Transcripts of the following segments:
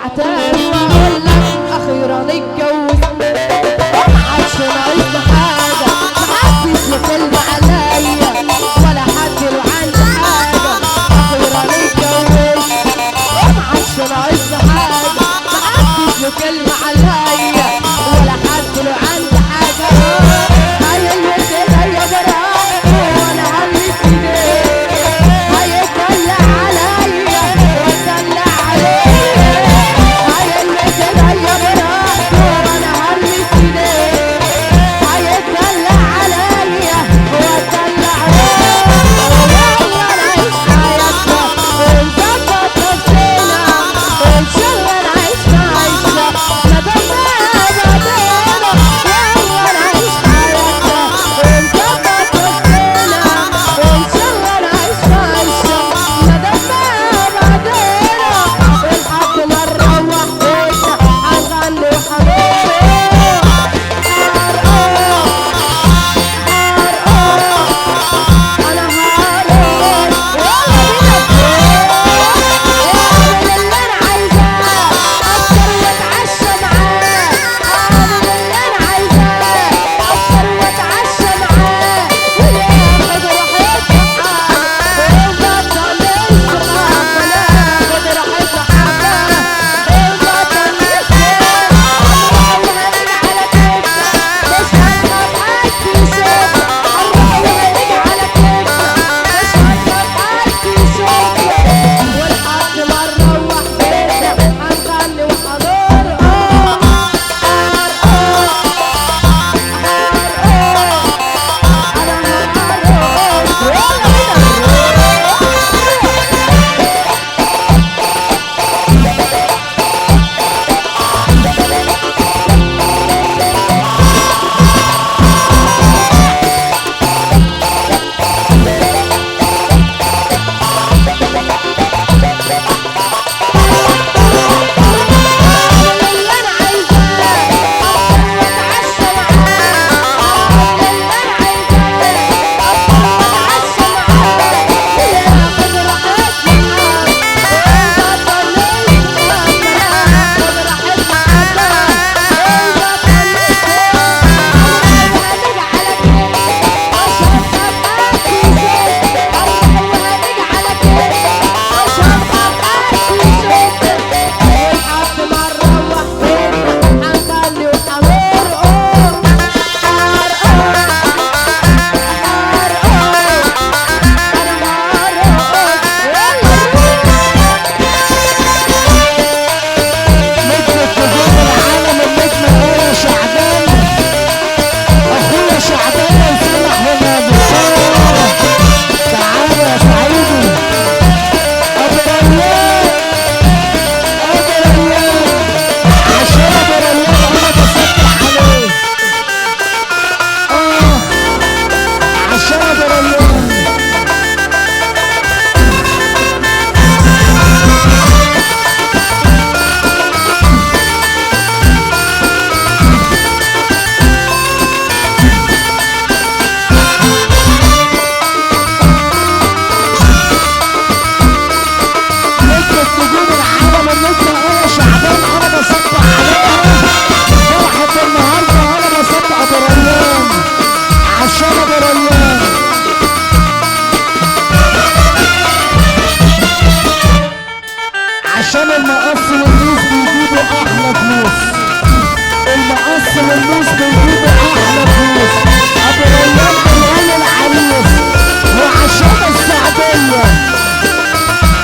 وارجع تاني واقول لك اخيرا اتجوزت وما عادش ناقصني حاجة، محدش له كلمة عليا ولا حد له عندي حاجة. اخيرا اتجوزت وما عادش ناقصني حاجة، محدش له كلمة عليا ولا حد له عندي حاجة. هيلبس ايديا براحته وانا هلبس ايديه، هيتدلع عليا واتدلع عليه. هيلبس ايديا براحته وانا هلبس ايديه، هيتدلع عليا واتدلع عليه. يلا نعيش حياتنا ونظبط نفسنا، وان شاء الله نعيش عيشنا ما دام بعدنا. يلا نعيش حياتنا ونظبط نفسنا، وان شاء الله نعيش عيشنا ما دام بعدنا. ولحد ما نروح بيتنا هنغني وهنرقص. هرقص هرقص انا هرقص. يلا بينا واعمل اللي انا عايزاه، افطر واتعشى معاه. اعمل اللي انا عايزاه، افطر واتعشى معاه، وياخد راحته حبه ويبطل الصحاب. ياخد راحته حبه ويبطل الصحاب. وهنيجي على كيفنا، مش هنخاف حد يشوفنا. هنروح وهنيجي على كيفنا، مش هنخاف حد يشوفنا. ولحد ما نروح بيتنا هنغني وهنرقص. هرقص هرقص انا هرقص. يلا بينا. اعمل اللي انا عايزاه، افطر واتعشى معاه. اعمل اللي انا عايزاه، افطر واتعشى معاه، وياخد راحتنا حبه ونبطل الصحاب. ياخد راحتنا حبه ونبطل الصحاب. وهنيجي على كيفنا، مش هنخاف حد يشوفنا. هنروح وهنيجي على كيفنا، مش هنخاف حد يشوفنا. ولحد ما نروح بيتنا هنغني وهنرقص. هرقص هرقص انا هرقص. يلا نجم نجوم العالم النجم اخويا شعبان، اخويا شعبان لو سمح ونادي. تعالى يا سعيدي ابو ريان، ابو ريان، عشان ابو ريان انا بصبح عليه. اه عشان ابو ريان. نجمة نجوم العالم النجمة انا شعبان انا بصبح عليها. فرحة النهاردة انا بصبح ابو ريان، عشان ابو ريان. عشان المقص والموس بيجيبوا احلى فلوس، المقص والموس بيجيبوا احلى فلوس. ابو ريان بيقول العريس. وعشان السعدية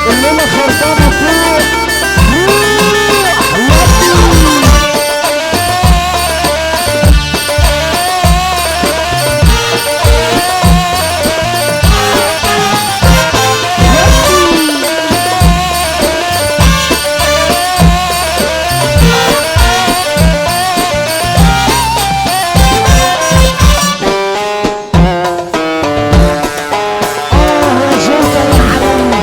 الليلة خربانة فوق روح ودي. اه يا جوكر العالمي.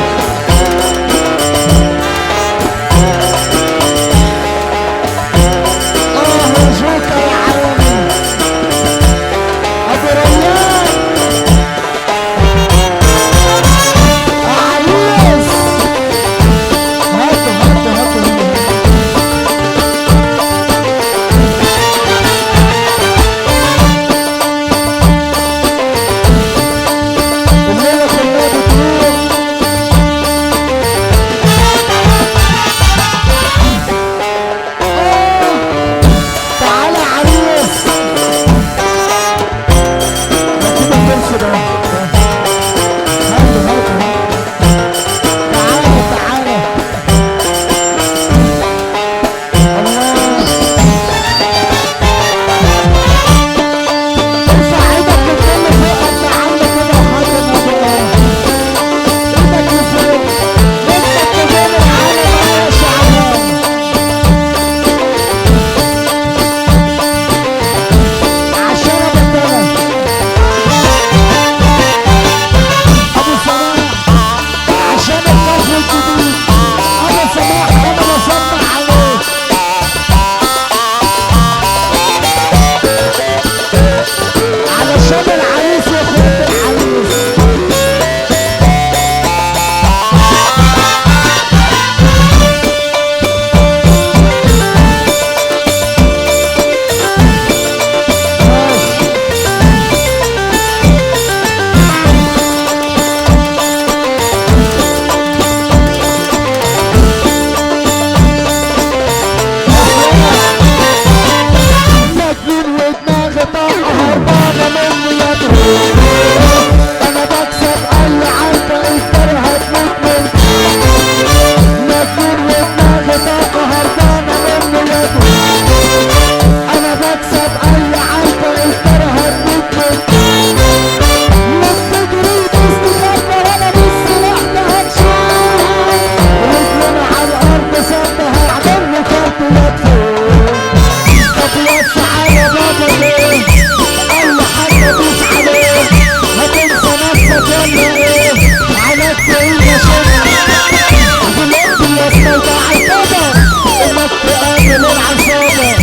تقابل العصابة،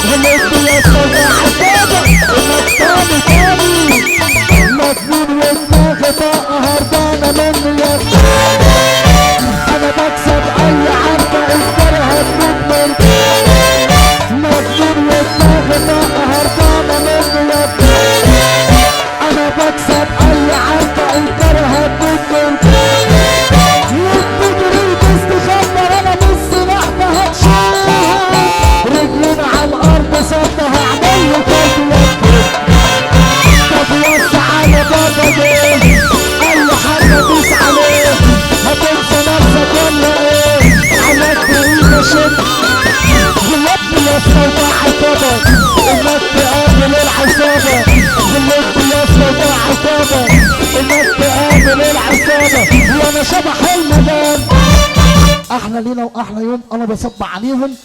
غلطت يا اسطى عصابة، انك تاني تاني مجنون ودماغي طاقة هربانة مني يا اسطى. انا بكسب اي عركة اجباري هتموت من مجنون ودماغي طاقة هربانة مني يا اسطى. انا بكسب اي عركة اجباري هتموت من وبتجري تستخبى، انا بالسلاح هتشيلها، رجلين على الارض صد هعمل له كده. طب وسع على بابا دي اي حاجة دوس عليه، هتنسى نفسك ولا ايه؟ على الطريق شد غلطني يا اسطى وده عصابة، انك تقابل العصابة، غلطت يا اسطى وده عصابة، انك تقابل العصابة، وانا شبح المدام. احلى ليلة واحلى يوم انا بصب عليهم.